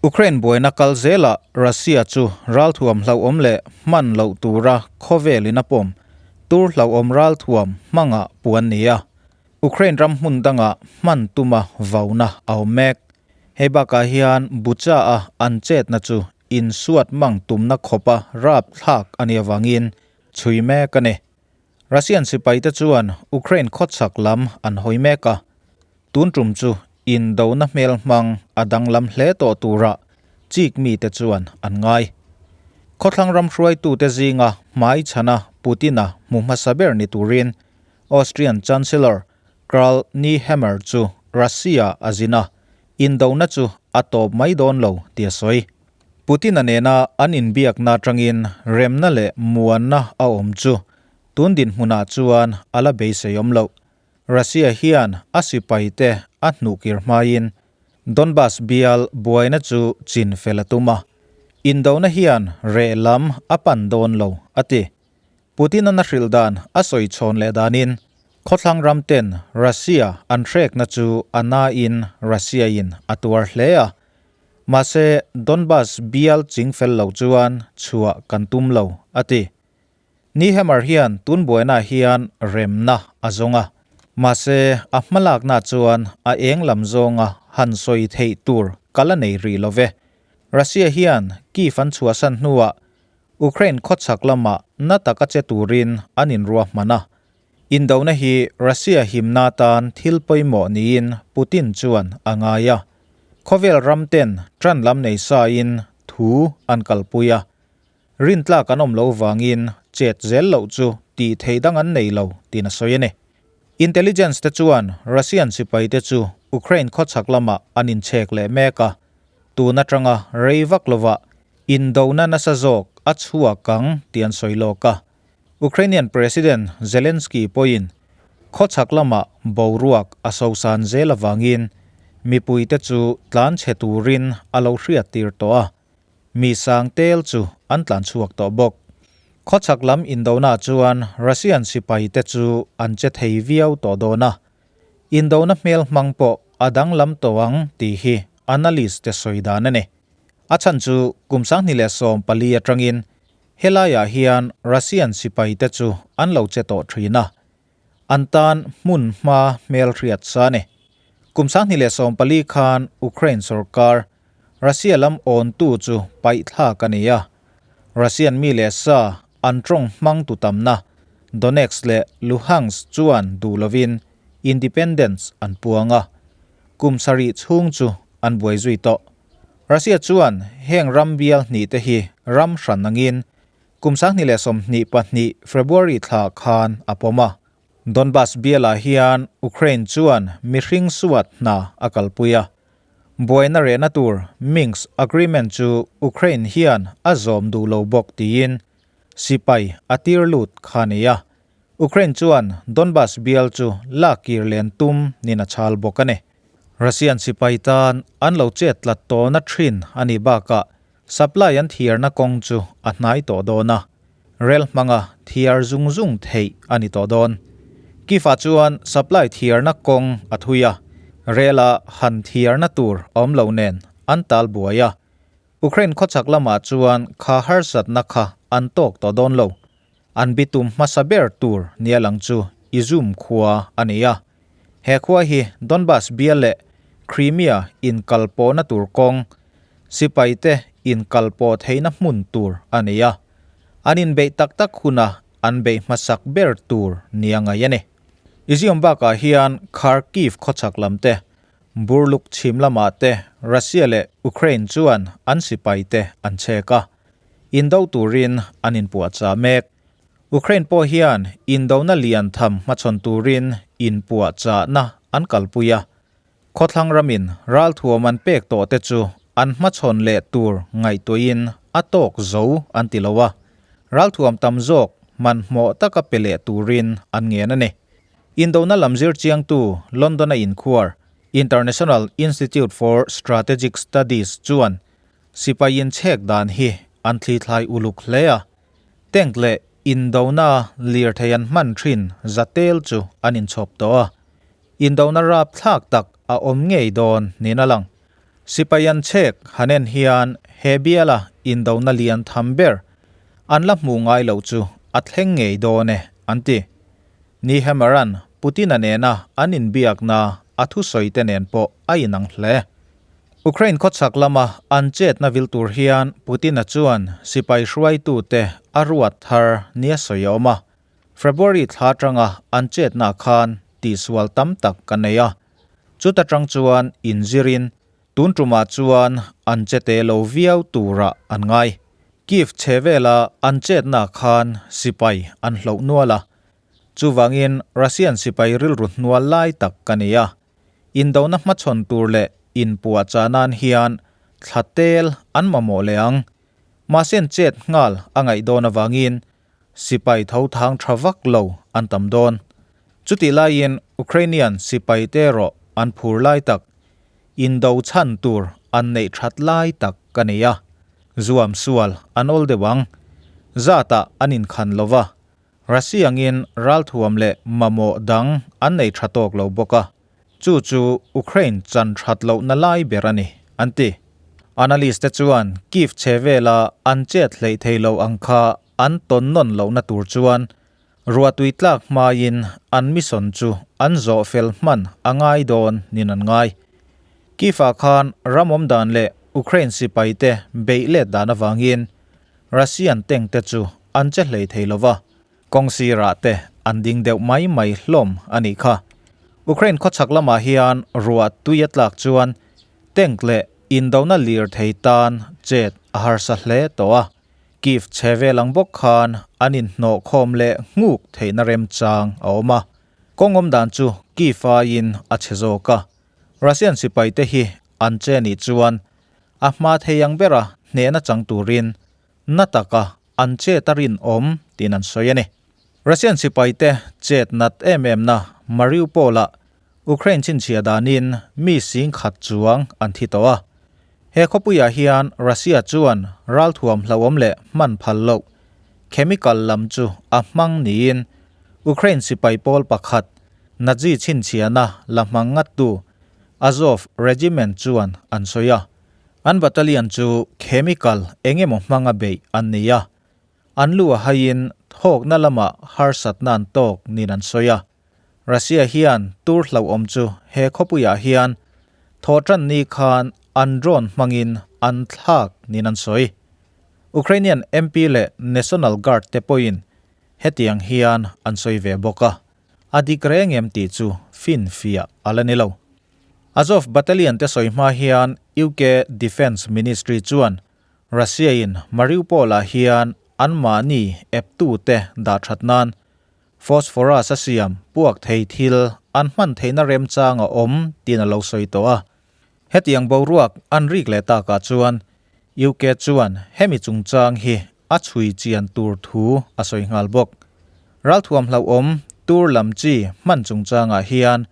Ukraine buaina kal zelah Russia chu ralthuam hlauhawm leh hman loh tura khawvelin a pawm tur hlauhawm ralthuam hmangah puan ni a, Ukraine ram hmun dangah hman tuma vauna a awm mek. Hei bakah hian Bucha-a an chetna chu insuat mang tumna khawpa rapthlak a nih avangin chhui mek a ni. Russian sipaite chuan Ukraine khawchhak lam an hawi mek a, tun tum chu indona hmel hmang a danglam hle tawh tura chik mite chuan an ngai. Khawthlang ram hruaitute zinga hmai chhana Putin-a hmu hmasa ber ni turin Austrian Chancellor Karl Nehammer chu Russia a zin a, indona chu a tawp mai dawn lo tih a sawi. Putin-a nena an inbiakna atangin remna leh muanna a awm chu tun dinhmunah chuan a la beisei awm loh. Russia hian a sipaite a hnuhkir hmain Donbas bial buaina chu chin fel a tum a, indona hian reh lam a pan dawn lo, a ti. Putin-a'n a hrilh dan a sawi chhawn leh danin khawthlang ram ten Russia an hrekna chu a nain Russia-in a tuar hle a, Mahse, Donbas bial ching fel lo chuan chhuah kan tum lo, a ti. Nehammer hian tun buainaah hian remna a zawng a, mahse a hmalakna chuan a eng lam zawnga han sawi theih tur ka la nei rih lo ve. Russia hian Kyiv an chhuahsan hnuah Ukraine khawchhak lamah na taka che turin an inruahman a. Indona hi Russia himna tan thil pawimawh niin Putin chuan a ngai a. Khawvel ram ten tan lam nei sain thu an kalpui a. Rintlak an awm lo vangin chet zel loh chu tih theih dang an nei lo tiin a sawi a ni. Intelligence te chuan Russian sipai te chu Ukraine khawchhak lamah an inchhek leh mek a. Tun atanga rei vak lovah indona nasa zawk a chhuak ang tih an sawi lawk a. Ukrainian President Zelensky pawhin khawchhak lamah boruak a sosan zel avangin mipuite chu tlanchhe turin a lo hriattir tawh a, mi sang tel chu an tlanchhuak tawh bawk. Khawchhak lam indona chuan Russian sipaite chu an che thei viau tawh dawn a, indona hmel hmang pawh a danglam tawh ang tih hi analyst te sawi dan a ni. A chhan chu kum 2014 atangin Helaiah hian Russian sipaite chu an lo che tawh thin a, an tan hmun hma hmelhriat sa a ni. Kum 2014 khan Ukraine sorkar Russia lam awntu chu paihthlak a ni a, Russian mi leh sa an tawng hmang tu tamna Donetsk leh Luhansk chuan duh lovin independence an puang a, kum sarih chhung chu an buai zui tawh. Russia chuan heng ram bial hnih te hi ram hran angin kum 2022 February thla khan a pawm a. Donbas bialah hian Ukraine chuan mihring suat hna a kalpui a. Buaina rehna tur Minsk Agreement chu Ukraine hian a zawm duh lo bawk tiin sipai a tir lut kha a ni a. Ukraine chuan Donbas bial chu lak kir len tum nin a chhal bawk a ni. Russian sipai tan an lo chet tlat tawhna thin a nih bakah supply an thiarna kawng chu a hnai tawh dawn a, rel hmanga thiar zung zung theih a ni tawh dawn. Kyiv-ah chuan supply thiarna kawng a thui a, rela han thiarna tur a awm lo nen an tal buai a. Ukraine khawchhak lamah chuan kha harsatna kha an tawk tawh dawn lo. An bitum hmasa ber tur nia lang chu Izum khua a ni a. He khua hi Donbas bial leh Crimea inkalpawhna tur kawng, sipaite inkalpawh theihna hmun tur a ni a. An inbeih tak tak huna an beih hmasak ber tur nia ngaih a ni. Izium bakah hian Kharkiv khawchhak lam te, Burluk chhim lamah te Russia leh Ukraine chuan an sipaite an chhek a. Indo turin an inpuahchah mek. Ukraine pawh hian indona lian tham hmachhawn turin inpuahchahna an kalpui a. Khawthlang ramin ralthuam an pek tawh te chu an hmachhawn leh tur ngaihtuahin a tawk zo an ti lo a. Ralthuam tam zawk hmanhmawh taka pe leh turin an ngen a ni. Indona lam zir chiangtu London-a inkhuar International Institute for Strategic Studies chuan Sipai inchhek dan hi an thlithlai uluk hle a, tank leh indona lirthei an hman thin zatel chu an inchhawp tawh a, indona rapthlak tak a awm ngei dawn niin a lang. Sipai an chek han en hian he biala indona lian tham ber an la hmuh ngai loh chu a thleng ngei dawn e, an ti. Ni Hammer-a'n Putin-a nena an inbiakna a thusawi te nen pawh a inang hle. Ukraine khawchhak lama an chetna vil tur hian Putin-a chuan sipai hruaitute a ruat thar nia sawi a awm a. February thla atanga an chetna khan tihsual tam tak ka nei a, chuta tang chuan inzirin tun tumah chuan an che te lo viau turah an ngai. Kyiv chhe vela an chetna khan sipai an hloh nual a, chuvangin Russian sipai rilru hnual lai tak ka ni a. Indona hmachhawn tur leh inpuahchah nan hian thla tel an mamawh leh ang. Mahse an chet nghal a ngaih dawn avangin sipai tho thang tha vak lo an tam dawn. Chutih laiin Ukrainian sipai te erawh an phur lai tak, indo chhan tur an neih that lai tak ka nei a, zuam sual an awl deuh ang. Zatah an inkhan lo va, Russia angin ralthuam leh mamawh dang an nei tha tawk lo bawk a, chu chu Ukraine chan that lohna lai ber a ni, an ti. Analyst te chuan Kyiv chhe vela an chet hleih thei lo ang kha an tawn nawn lohna tur chuan ruahtui tlak hmain an mission chu an zawh fel hman a ngai dawn nin an ngai. Kyiv-ah khan ram awm dan leh Ukraine sipaite beih let dan avangin Russian tank te chu an che hlei thei lo va, kawng sirah te an ding deuh mai mai hlawm a nih kha. Ukraine khawchhak lamah hian ruah tui a tlak chuan tank leh indona lir thei tan chet a harsa hle tawh a, Kyiv chhe vel ang bawk khan an inhnawh khawm leh nghuk theihna remchang a awm a, kawng awm dan chu Kyiv aiin a chhe zawk a, Russian sipai te hi an che nih chuan a hma thei ang bera hnehna chang turin na taka an chet a rinawm tiin an sawi a ni. Russian sipaite chet nat em em na Mariupol-ah Ukraine chhinchhiah danin mi sing khat chuang an thi tawh a. He khawpuiah hian Russia chuan ralthuam hlauhawm leh hman phal loh chemical lam chu a hmang niin Ukraine sipai pawl pakhat Nazi chhinchhiahna la hmang ngattu Azov Regiment chuan an sawi a, an battalion chu chemical eng emaw hmanga beih an ni a, an lu a haiin thawkna lamah harsatna an tawk niin an sawi a. Russia hian tur hlauhawm chu he khawpuiah hian thawhtan ni khan an drone hmangin an thlak niin an sawi. Ukrainian MP leh National Guard te pawhin hetiang hian an sawi ve bawk a. A dik reng em tih chu finfiah a la ni lo. Azov Battalion te sawi hma hian UK Defence Ministry chuan Russia-in Mariupol-ah hian anmahni eptute dah that nan phosphorus a siam puak thei thil an hman theihna remchang a awm tiin a lo sawi tawh a. Hetiang boruak an rik leh takah chuan UK chuan hemi chungchang hi a chhui chian tur thu a sawi nghal bawk. Ralthuam hlauhawm tur lam chi hman chungchangah hian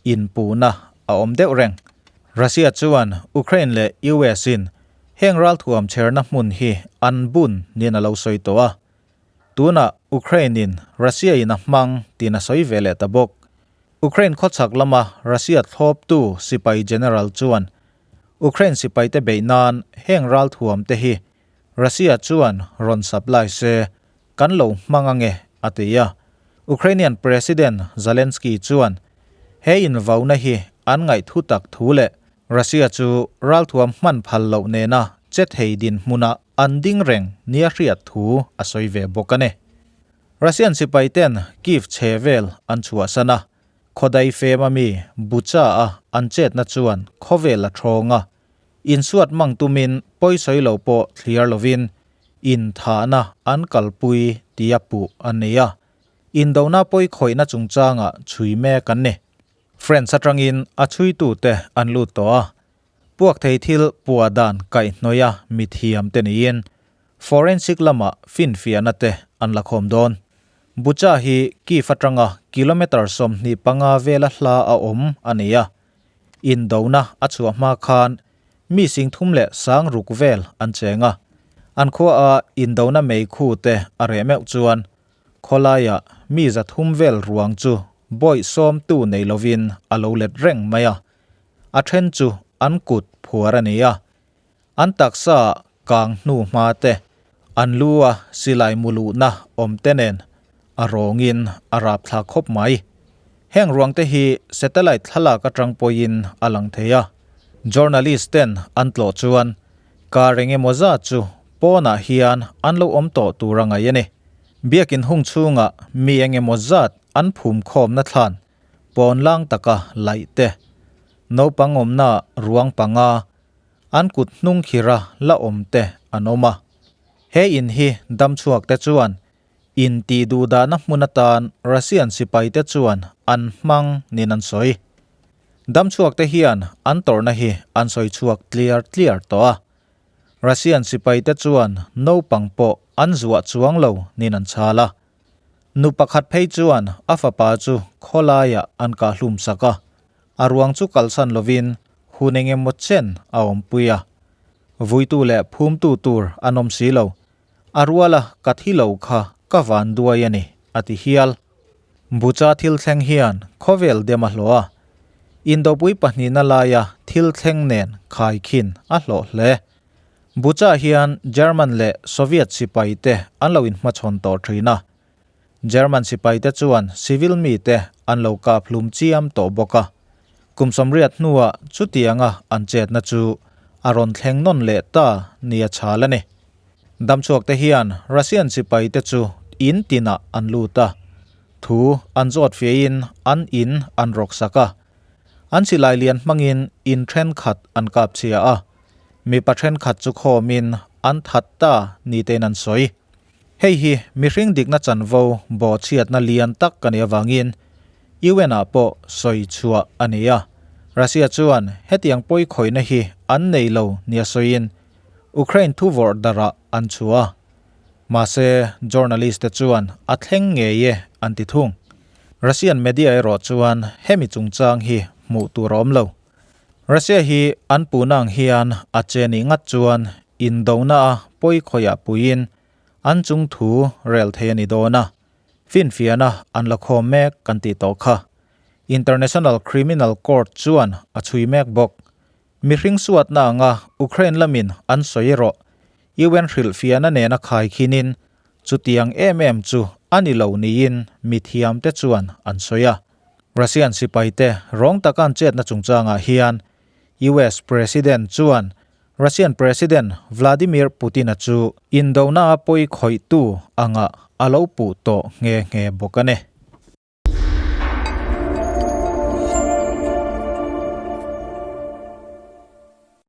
inpuhna a awm deuh reng. Russia chuan Ukraine leh US in heng ralthuam chherna hmun hi an bun niin a lo sawi tawh a. Tunah Ukraine in Russia in a hmang tiin a sawi ve leh ta bawk. Ukraine khawchhak lama Russia thlawptu sipai general chuan Ukraine sipaite beih nan heng ralthuam te hi Russia chuan rawn supply se kan lo hmang ange a ti a. Ukrainian President Zelensky chuan he invauna hi an ngaihthu tak thu leh Russia chu ralthuam hman phal loh nena che thei dinhmunah an ding reng nia hriat thu a sawi ve bawk a ni. Russian sipai ten Kyiv chhe vel an chhuahsan a, khawdai fem a mi Bucha a an chetna chuan khawvel a thawng a, insuat mang tumin pawisawi lo pawh thliar lovin inthahna an kalpui tia puh an nei a, indona pawikhawihna chungchangah chhui mek an ni. France atangin a chhuitute an lut tawh a, puak thei thil pua dan kaihhnawih a mithiam te niin Forensic lama finfiahna te an la khawm dawn. Bucha hi Kyiv atanga kilometre 25 vela hla a awm a ni a. Indona a chhuah hma khan mi 36,000 vel an cheng a. An khuaa indona meikhu te a reh meuh chuan khawlaiah mi 300 vel ruang chu bawih sawmtu nei lovin a lo let reng mai a. A then chu an kut phuar a ni a. An taksa kang hnu hma te, an lu a silai mu luhna awm te nen a rawngin a rapthlak khawp mai. Heng ruang te hi satellite thlalak atang pawhin a lang thei a. Journalist ten an tlawh chuan kar eng emaw zat chu pawnah hian an lo awm tawh tur a ngaih a ni. Biakin hung chhungah mi eng emaw zat an phum khawmna thlan pawn lang taka laih te, naupang awmna ruang panga an kut hnung khira la awm te an awm a. He in hi damchhuak te chuan in tih duh dahna hmun atan Russian sipai te chuan an hmang niin an sawi. Damchhuak te hian an tawrhna hi an sawi chhuak tliar tliar tawh a. Russian sipai te chuan naupang pawh an zuah chuang lo niin an chhal a. Nu pakhat phei chuan a fapa chu khawlaiah an kah hlum sak a, a ruang chu kalsan lovin hun eng emaw chen a awmpui a. Vuitu leh phumtu tur an awm si lo. A ruala ka thi lo kha ka van duai a ni, a ti hial. Bucha thil thleng hian khawvel dem a hlawh a, indopui pahnihna laia thil thleng nen khaikhin a hlawh hle. Bucha hian German leh Soviet sipaite an lo inhmachhawn tawh thin a. German sipaite chuan civil mite an lo kap hlum chiam tawh bawk a. Kum 80 hnuah chutianga an chetna chu a rawn thleng nawn leh ta nia chhal a ni. Damchhuakte hian Russian sipaite chu in tinah an lut a, thu an zawt fiahin an in an rawk sak a. An silai lian hmangin in thenkhat an kap chhia a, mipa thenkhat chu khawmin an that ta ni tein an sawi. Hei hi mihring dikna chanvo bawhchhiatna lian tak a nih avangin UN-ah pawh sawi chhuah a ni a. Russia chuan hetiang pawi khawihna hi an nei lo nia sawiin Ukraine thuvawrh darah an chhuah a. Mahse, journalist te chuan a thleng ngei e an ti thung. Russian media erawh chuan hemi chungchang hi hmuh tur a awm lo. Russia hi an puhna ang hian a che nih ngat chuan indona a pawi khawiah puiin an chung thu rel thei a ni dawn a, finfiahna an la khawm mek kan tih tawh kha. International Criminal Court chuan a chhui mek bawk. Mihring suatna anga Ukraine lamin an sawi erawh UN hrilhfiahna nena khaikhinin chutiang em em chu a ni lo niin mithiamte chuan an sawi a. Russian sipaite rawng taka an chetna chungchangah hian US President chuan Russian President Vladimir Putin-a chu indona a pawi khawihtu anga a lo puh tawh nghe nghe bawk a ni.